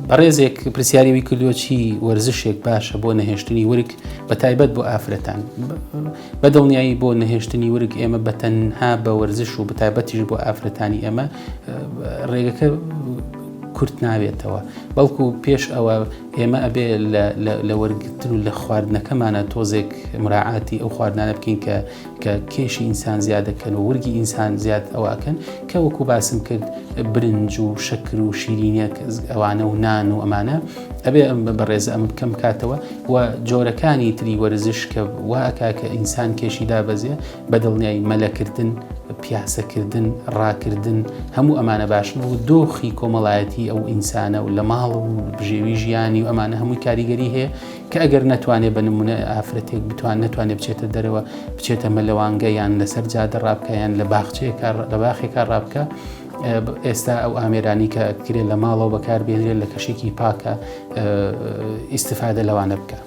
بەڕێزێک پرسیاری وی کردووە چی وەرزشێک باشە بۆ نەهێشتنی ورگ بە تایبەت بۆ ئافرەتان؟ بە دڵنیایی بۆ نەهێشتنی ورگ ئێمە بە تەنها بە وەرزش و بەتایبەتیش بۆ ئافرەتانی ئێمە ڕێگەکە کورت ناوێتەوە بەڵکو پێش ئەوە ئێمە ئەبێ لە وەرگتن و لە خواردنەکەمانە تۆزێک مراعاتی ئەو خواردنانە بکەین کە کە کێشی ئینسان زیاد دەکەن و ورگی ئینسان زیاد ئەوە ئەکەن کە وەکو باسم کرد برنج و شەکر و شیرینیەک ئەوانە و نان و ئەمانە ئەبێ ئەم بەڕێزە ئەم بکەم کاتەوە و جۆرەکانی تری وەرزش کە وا ئەکا کە ئینسان کێشی دابەزێ بە دڵنیایی مەلەکردن پیاسەکردن ڕاکردن هەموو ئەمانە باشن و دۆخی کۆمەڵایەتی ئەو ئینسانە و لە ماڵ و بژێوی ژیانی و ئەمانە هەمووی کاریگەری هەیە کە ئەگەر نەتوانێ بە نمونە ئافرەتێک بتوان نەتوانێ بچێتە دەرەوە بچێتە مەلەوانگە یان لەسەر جادە ڕابکە یان لە باخچەیەکە لە باخێکا ڕابکە ئێستا ئەو ئامێرانی کە کرێ لە ماڵەوە بەکار بێنرێت لە کەشێکی پاکە ئیسیفادە لەوانە بکە.